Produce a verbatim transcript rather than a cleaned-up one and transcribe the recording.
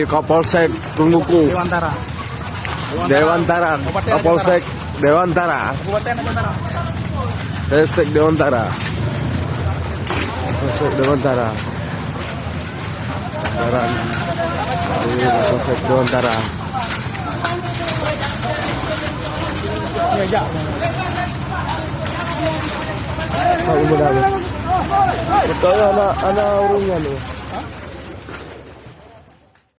Kapolsek Teungku. Dewantara. Dewantara. Kabupaten Aceh Utara. Kapolsek Dewantara. Kabupaten Aceh Utara. Polsek Dewantara. Polsek Dewantara. Sekarang ini Polsek Dewantara. Betul ya, anak, anak urungan ni.